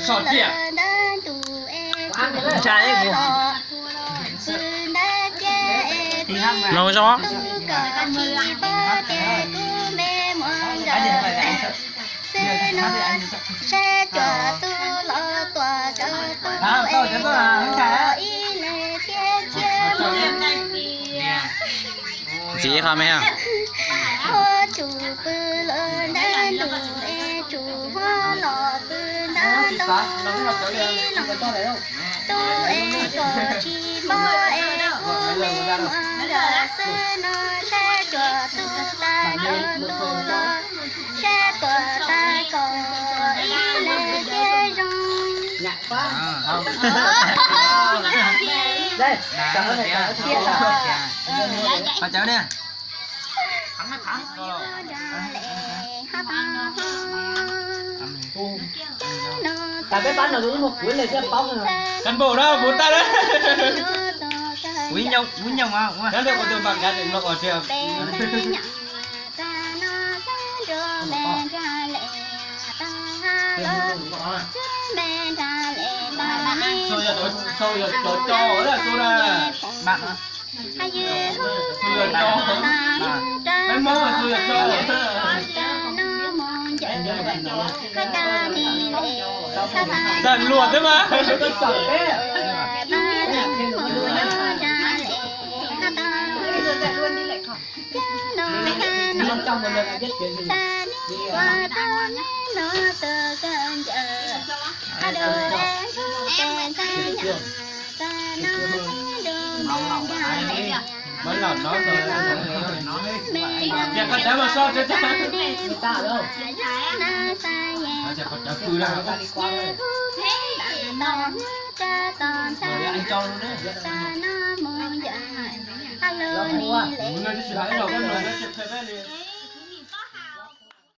Tso tiag. Ntawd ntuj es tsuas los pw ntawd tiag es kuv tus kom tsis paub tias kuv me muaj nkawd xwb no. Saib cuag tus los tuaj rau tus es kom ib leeg thiab thiab mus tiag. Ntxiv qhov me. Huab tsum pw lawm ntawd ntuj es tsuas huab los pw ntawd ntuj xwb no. Tus es kom tsis paub es kuv me muaj nkawd xwb no. Saib cuag tus tag rau tus los saib tuaj tag kom ib leeg thiab zoo. Cán bộ đó, vốn ta đấy. Ui nhông, ui nhông à, ui. Cán bộ của tôi bằng cán bộ ở trường. Sau giờ, sau giờ có cho đó, sau giờ cho. Cái món mà sau giờ cho. Dần luôn thế mà. Mov lawm no, tias koj cawv los so, cawv cawv. Tias koj cawv pw na. Mus no, ib los koj mus no, tsis qhia peb li.